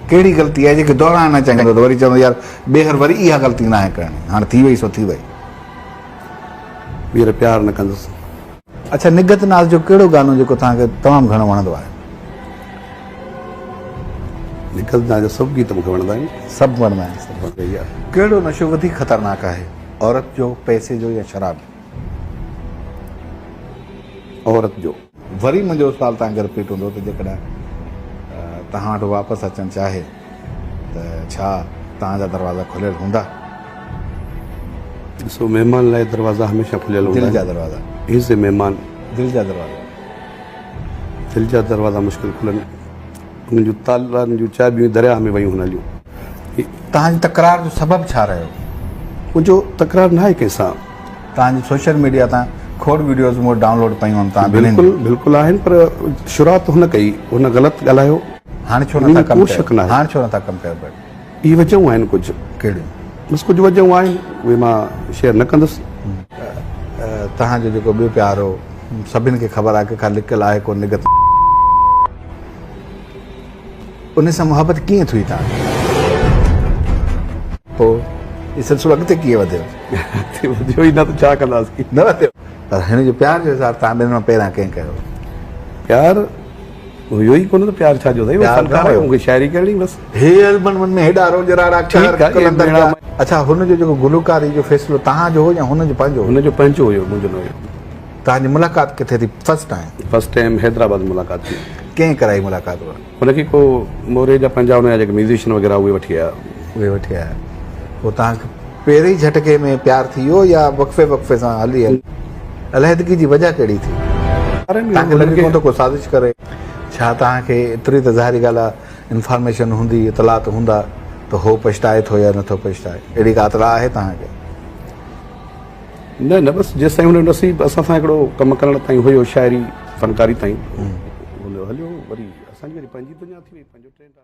ڪهڙي غلطي آهي جيڪي دهرائڻ نه چاهيندو ته وري چوندو يار ٻيهر وري اها غلطي ناهي ڪرڻي هاڻ ٿي وئي سو ٿي وئي. ٻيهر پيار نه ڪندس. اڇا نگهت ناز جو ڪهڙو گانو جيڪو توهان کي تمام گهڻو وڻندو آهي؟ نگهت ناز جا سڀ گيت مون کي وڻندا آهن. سڀ وڻندا آهن. ڪهڙو نشو وڌيڪ خطرناڪ آهي عورت جو، پئسي جو يا شراب جو؟ عورت جو. وري منهنجو سوال توهان کي رپيٽ هوندو ته جيڪڏهن توهان وٽ واپس اچڻ چاهي ته ڇا توهان جا دروازا کليل هوندا؟ ڏسو مهمان لاء دروازا هميشه کليل هوندا آهن. دل جا دروازا. هي سي مهمان. دل جا دروازا. دل جا دروازا مشڪل کلن. انهن جون تالن جون چاٻيون درياهه ۾ ويون هليون. توهان جي تڪرار جو سبب ڇا رهيو؟ منهنجو تڪرار ناهي ڪنهن سان. توهان جي سوشل ميڊيا تان کوڙ وڊيوز مون وٽ ڊائونلوڊ پيون آهن توهان ٻنهين بلڪل بلڪل آهن پر شروعات هن ڪئي هن غلط ڳالهايو. هاڻي ڇو نٿا ڪم ڪيو هاڻي ڇو نٿا ڪم ڪيو بٽ. اهي وجهون آهن ڪجهه. ڪهڙيون؟ بس ڪجهه وجهون آهن اهي مان شيئر نه ڪندس. توهان جو جيڪو ٻيو پيار هو سڀن کي خبر آهي ڪنهن کان لڪل آهي ڪو نگت. ان سان محبت ڪيئن ٿي توهان کي؟ پوء هي سلسلو اڳتي ڪيئن وڌيو؟ اڳتي وڌيو ئي نه ته ڇا ڪنداسين. نه وڌيو پر هن جو پيار جو اظهار توهان ٻنهي مان پهريان ڪنهن ڪيو؟ پيار هيو ئي ڪونه ته پيار ڇا جو سائين فنڪار آهي مون کي شاعري ڪرڻي بس. هي البم ۾ هيڏا روڄ راڙا قهر قلندر جا. اڇا هن جو جيڪو گلوڪاري جو فيصلو توهان جو هو يا هن جو پنهنجو هو؟ هن جو پنهنجو هيو منهنجو نه هيو. توهان جي ملاقات ڪٿي ٿي first time? First time Hyderabad ۾ ملاقات ٿي. ڪنهن ڪرائي ملاقات اها؟ هن کي ڪو موري جا پنهنجا هن جا جيڪي ميوزيشن وغيره اهي وٺي آيا. اهي وٺي آيا. پوء توهان کي پهرين ئي جهٽڪي ۾ پيار ٿي ويو يا وقفي وقفي سان هلي هلي؟ علحدگي جي وجهه ڪهڙي ٿي؟ توهان کي لڳي ڪونه ٿو ڪو سازش ڪري؟ ڇا توهان کي ايتري ته ظاهري ڳالهه آهي انفارميشن هوندي اطلاعات هوندا ته هو پڇتائي ٿو يا نٿو پڇتائي اهڙي ڪا اطلاع آهي توهان کي؟ نه نه بس جيستائين هن جو نصيب اسان سان هڪڙو ڪم ڪرڻ تائين هيو شاعري فنڪاري تائين هليو وري اسان جي وري پنهنجي دنيا ٿي وئي پنهنجو ٽرينڊ آ.